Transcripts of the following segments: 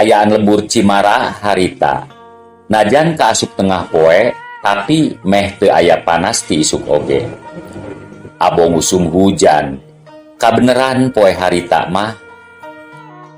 Kaayaan lembur Cimara harita. Najan kaasup tengah poe, tapi meh teu aya panas ti isuk oge. Abong usum hujan. Kabeneran poe harita mah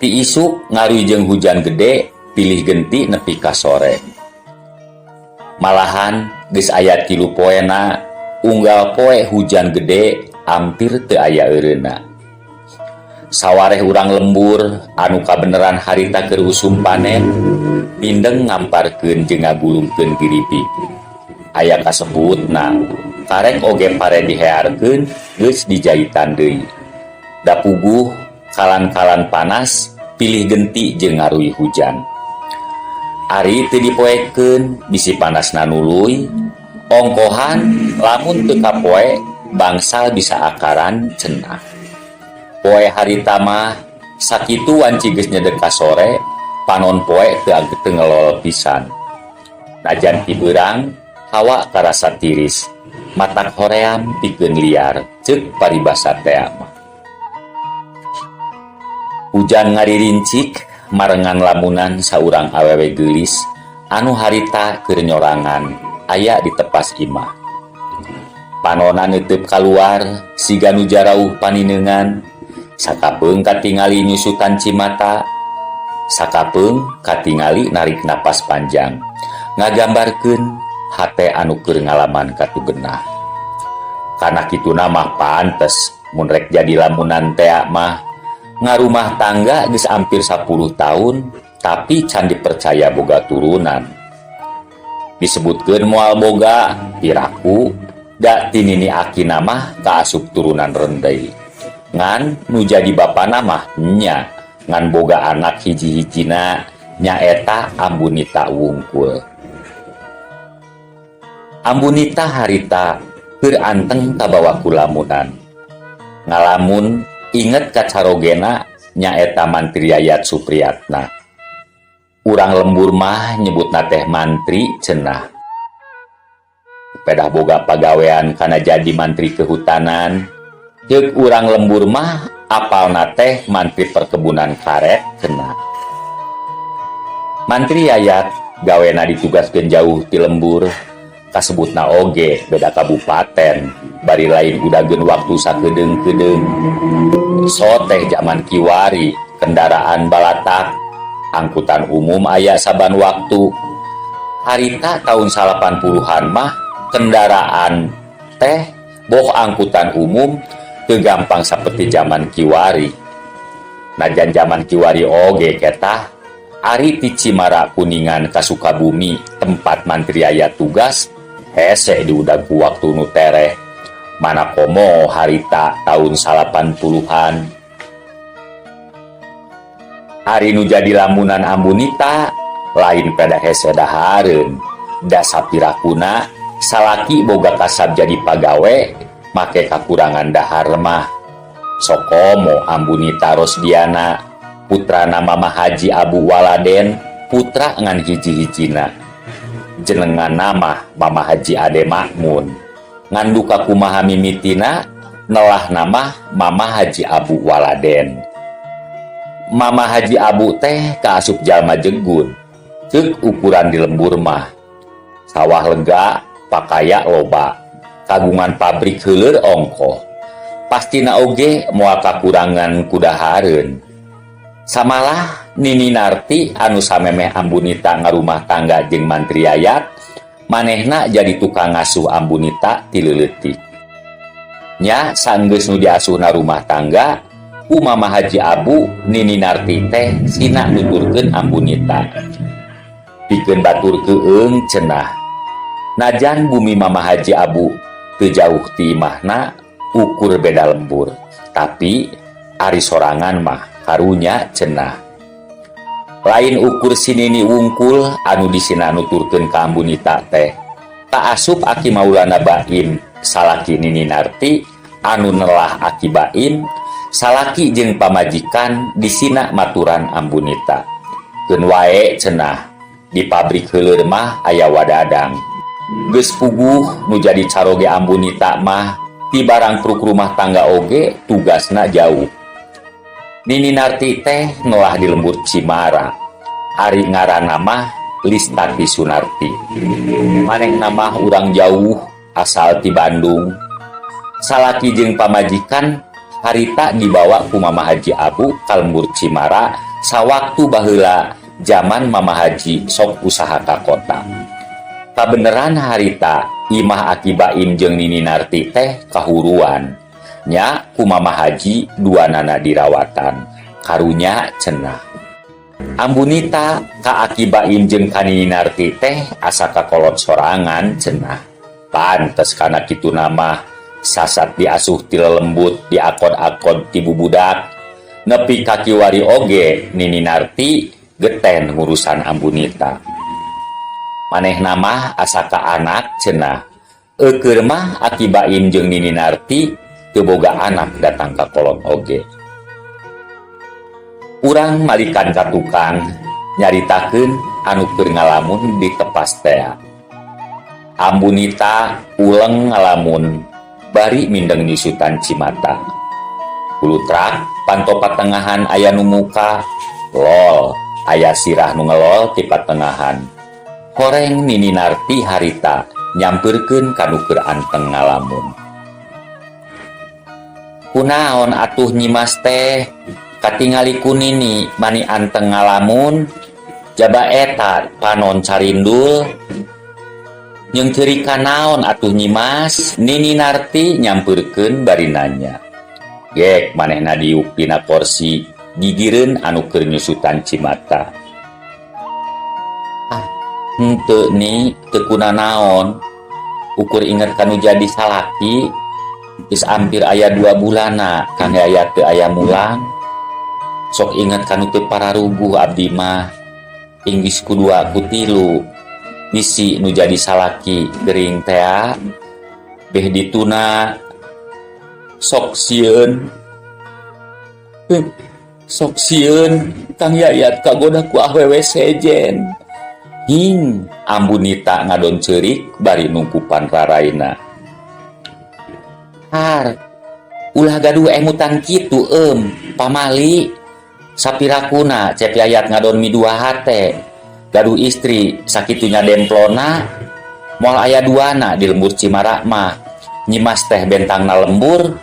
ti isuk ngaruy jeung hujan gede pilih genti nepi ka sore. Malahan geus aya 3 poena unggal poe hujan gede ampir teu aya eureuna. Sawareh urang lembur anu kabeneran harita keur usum panen mindeng ngamparkeun jeung ngagulungkeun giripik. Aya kasebutna karek oge pare dihearkeun geus dijaitan deui. Da puguh kalan-kalan panas pilih genti jeung ngaruy hujan. Ari teu dipoekeun bisi panasna nuluy, ongkohan lamun teu kapoe bangsal bisa akaran cenah. Poe harita mah sakitu wanci geus nyedek ka sore, panon poe teu ngelol pisan. Najan ti beurang, hawa karasa tiris, matak hoream pikeun liar, ceuk paribasa tea mah. Hujan ngaririncik marengan lamunan saurang awewe geulis anu harita keur nyorangan aya di tepas imah. Panona neuteup kaluar siga nu jarauh panineungan, sakapeung katingali nyusutan cimata, sakapeung katingali narik napas panjang, ngagambarkeun hate anu keur ngalaman katugenah. Kana kituna mah pantes mun rek jadi lamunan tea mah. Ngarumah tangga geus ampir 10 tahun tapi can dipercaya boga turunan. Disebutkeun moal boga piraku da ti nini akina mah kaasup turunan rendei. Ngan nu jadi bapana mah nya ngan boga anak hiji-hijina nyaeta Ambunita wungkul. Ambunita harita keur anteng kabawa ku lamunan. Ngalamun inget ka carogena nyaeta Mantri Yayat Supriyatna. Urang lembur mah nyebutna teh mantri cenah. Pedah boga pagawean kana jadi mantri kehutanan. Ceuk urang lembur mah apalna teh mantri perkebunan karet cenah. Mantri Yayat gawena ditugaskeun jauh ti lembur, kasebutna oge beda kabupaten, bari lain udageun waktu sakedeung-kedeung. So teh jaman kiwari, kendaraan balatak, angkutan umum aya saban waktu. Harita tahun 80-an mah kendaraan teh boh angkutan umum teu gampang saperti jaman kiwari. Najan jaman kiwari oge ketah, ari ti Cimara Kuningan ka Sukabumi tempat Mantri Yayat tugas, hese diudag ku waktu nu tereh. Mana komo harita tahun 80-an. Ari nu jadi lamunan Ambunita lain pada hese dahareun. Da sapirakuna salaki boga kasab jadi pagawe make kakurangan dahar mah. Sokomo Ambunita Rosdiana putrana Mama Haji Abu Waladen putra ngan hiji-hijina. Jenengan nama Mama Haji Ade Makmun. Ngan duka kumaha mimitina nelah nama Mama Haji Abu Waladen. Mama Haji Abu teh kaasup jalma jegun. Ceuk ukuran di lembur mah. Sawah lega, pakaya loba. Kagungan pabrik heuleur ongkoh. Pastina oge moal kakurangan kudahareun. Samalah Nini Narti anu samemeh Ambunita ngarumah tangga jeung Mantri Yayat, manehna jadi tukang ngasuh Ambunita ti leuletik. Nya sanggeus nu diasuhna rumah tangga, ku Mama Haji Abu Nini Narti teh sina nuturkeun Ambunita. Pikeun batur keueung cenah. Najan bumi Mama Haji Abu teu jauh ti imahna ukur beda lembur, tapi ari sorangan mah karunya cenah. Lain ukur si Nini wungkul anu disina nuturkeun ka Ambunita teh. Kaasup Aki Maulana Baim salaki Nini Narti anu nelah Aki Baim salaki jeung pamajikan disina maturan Ambunita. Keun wae cenah di pabrik heuleur mah aya wadadang. Geus puguh nu jadi caroge Ambunita mah ti barang truk rumah tangga oge tugasna jauh. Nini Narti teh nelah di lembur Cimara. Ari ngaranna mah Listati Sunarti. Manehna mah urang jauh, asal ti Bandung. Salaki jeung pamajikan harita dibawa ku Mama Haji Abu ka Lembur Cimara sawaktu baheula zaman Mama Haji sok usaha ka kota. Kabeneran harita imah Aki Baim jeung Nini Narti teh kahuruan. Nya ku Mama Haji duanana dirawatan. Karunya cenah. Ambu Nita ka Aki Baim jeung ka Nini Narti teh asa kakolot sorangan cenah. Pantes kana kituna mah, sasat diasuh ti lelembut, diakod-akod ti bubudak. Nepi ka kiwari oge Nini Narti geten ngurusan Ambu Nita. Manehna mah asa ka anak cenah. Eukeur mah Aki Baim jeung Nini Narti teu boga anak datang ka kolot oge. Urang malikan ka tukang nyaritakeun anu keur ngalamun di tepas tea. Ambu Nita uleng ngalamun bari mindeng nyusutan cimata. Kulutrak panto patengahan aya nu muka, lol aya sirah nu ngelol ti patengahan. Horeng Nini Narti harita nyamperkeun ka nu keur anteng ngalamun. "Kunaon atuh, Nyimas teh? Katingali ku Nini mani anteng ngalamun, jaba eta panon carindul. Nyengkeurika naon atuh, Nyimas?" Nini Narti nyamperkeun bari nanya. Gek manehna diuk dina korsi gigireun anu keur nyusutan cimata. "Ah, henteu, Ni, teu kunanaon. Ukur inget kanu jadi salaki, geus ampir aya 2 bulanna Kang Yayat teu aya mulang. Sok inget kanu teu pararuguh abdi mah. Inggis ku dua ku tilu. Bisi nu jadi salaki gering tea. Beh dituna sok sieun. Sok sieun Kang Yayat kagoda ku awewe sejen." Hing, Ambu Nita ngadon ceurik bari nungkupan raraina. "Har, ulah gaduh emutan kitu em, pamali. Sapirakuna Cep Yayat ngadon midua hate. Gaduh istri sakitunya demplona, moal aya duana di lembur Cimara mah. Nyimas teh bentangna lembur.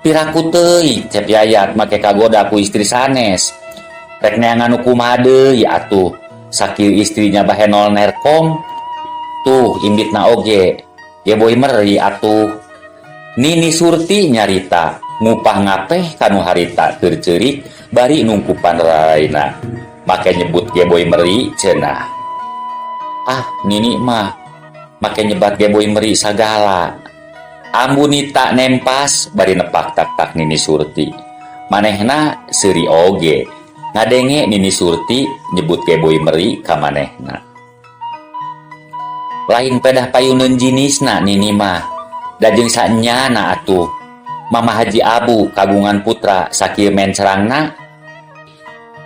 Piraku teuing Cep Yayat make kagoda ku istri sanes. Rek neangan nu kumaha deui atuh? Sakieu istrinya bahenol nerkom. Tuh imbitna oge geboy meri atuh." Nini Surti nyarita ngupah ngapeh kanu harita keur ceurik bari nungkupan raraina. Make nyebut geboy meri cenah. "Ah, Nini mah make nyebat geboy meri sagala." Ambu Nita nempas bari nepak tak-tak Nini Surti. Manehna seuri oge ngadenge Nini Surti nyebut geboy meri ka manehna. "Lain pedah payuneun jinisna Nini mah. Da jeung saenyana atuh. Mama Haji Abu kagungan putra sakieu mencerangna.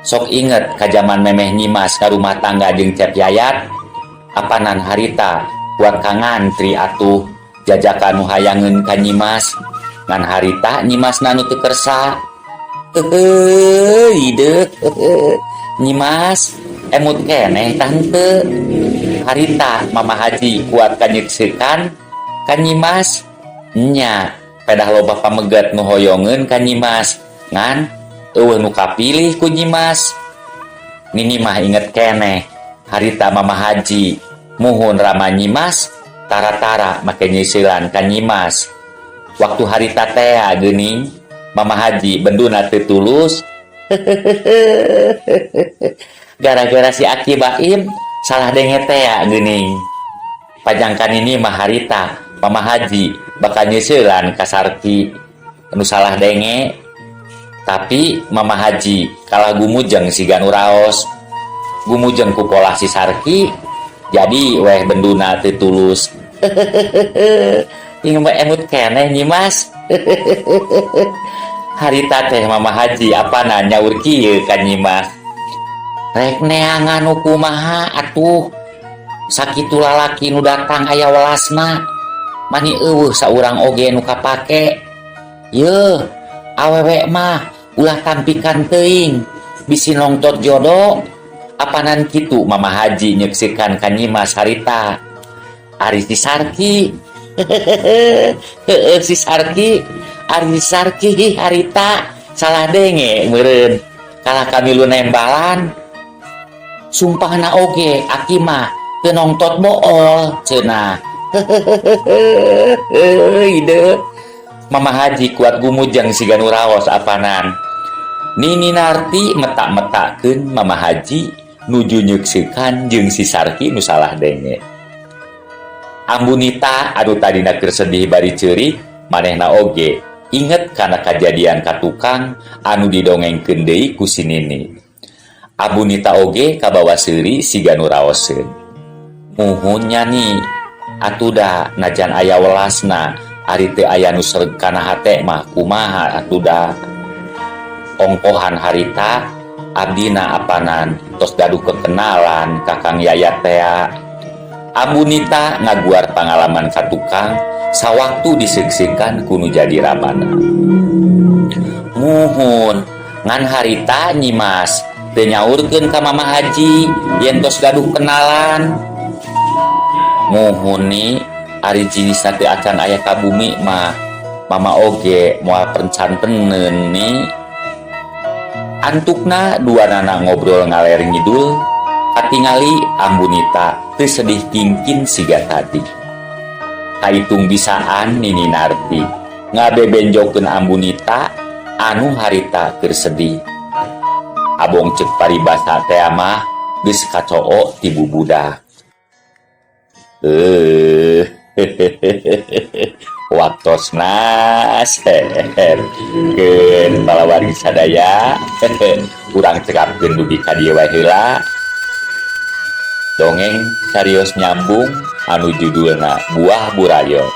Sok inget ka jaman memeh Nyimas ka rumah tangga jeung Cep Yayat. Apanan harita kuat ka ngantri atuh jajakan nu hayangeun ka Nyimas. Ngan harita Nyimasna nu teu kersa. Heuheuy deuh, Nyimas emut keneh tah henteu? Harita Mama Haji kuat kanyekseukan ka Nyimas. Nya pedah loba pamegat nu hoyongeun ka Nyimas, ngan euweuh nu kapilih ku Nyimas. Nini mah inget keneh harita Mama Haji muhun rama Nyimas, tara-tara make nyeuselan ka Nyimas. Waktu harita tea geuning Mama Haji benduna teu tulus. Gara-gara si Aki Baim salah denge tea geuning. Pajangkan ini mah harita Mama Haji bakal nyeuselan ka Sarki anu salah denge. Tapi Mama Haji kalah gumujeng siga nu raos. Gumujeng ku polah si Sarki, jadi weh benduna teu tulus. Inge mah emut keneh, Nyimas? Harita teh Mama Haji apana nyaur kieu ka Nyimas. Rek neangan nu kumaha atuh? Sakitu lalaki nu datang aya welasna. Mani euweuh saurang oge nu kapake. Yeuh, awewe mah ulah tampikan teuing bisi nongtot jodoh. Apanan kitu Mama Haji nyeksikan ka Nyimas harita. Ari si Sarki. Heeh, si Sarki. Ari si Sarki harita salah denge meureun. Kalah kami lu nembalan. Sumpahna oge aki mah teu nongtot bool cenah. Ide. Mama Haji kuat gumujeng siga nu raos apanan. Nini Narti metak-metakeun Mama Haji nuju nyekseukan jeung si Sarki nu salah denge. Ambunita anu tadina keur sedih bari ceurik, manehna oge inget kana kajadian ka tukang anu didongengkeun deui ku si Nini. Ambunita oge kabawa seuri siga nu raoseun. Muhun nya, Ni, atuda najan aya welasna, ari teu aya nu sreg kana hate mah kumaha atuda. Ongkohan harita abdina apanan tos gaduh kekenalan ka Kang Yayat tea. Ambunita ngaguar pangalaman ka tukang sawaktu diseuksekan ku nu jadi ramana. Muhun, ngan harita Nyimas teu nyaurkeun ka Mama Haji yen tos gaduh kenalan. Muhun, Ni, ari jinisna teu acan aya ka bumi mah mama oge moal percanteneun, Ni. Antukna duanana ngobrol ngaler ngidul, katingali Ambunita teu sedih kingkin siga tadi. Kaitung bisaan Nini Narti ngabebenjokeun Ambunita anu harita keur sedih. Abong ceuk paribasa tea mah geus kacoo ti bubudak. Waktosna keun palawargi sadaya, urang cekapkeun dugi ka dieu wae heula. Dongeng carios nyambung anu judulna Buah Burayot.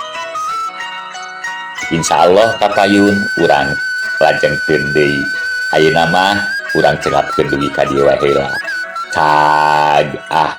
Insya Allah kapayun urang lajengkeun deui. Ayeuna mah urang cekapkeun dugi ka dieu wae heula. Cag ah.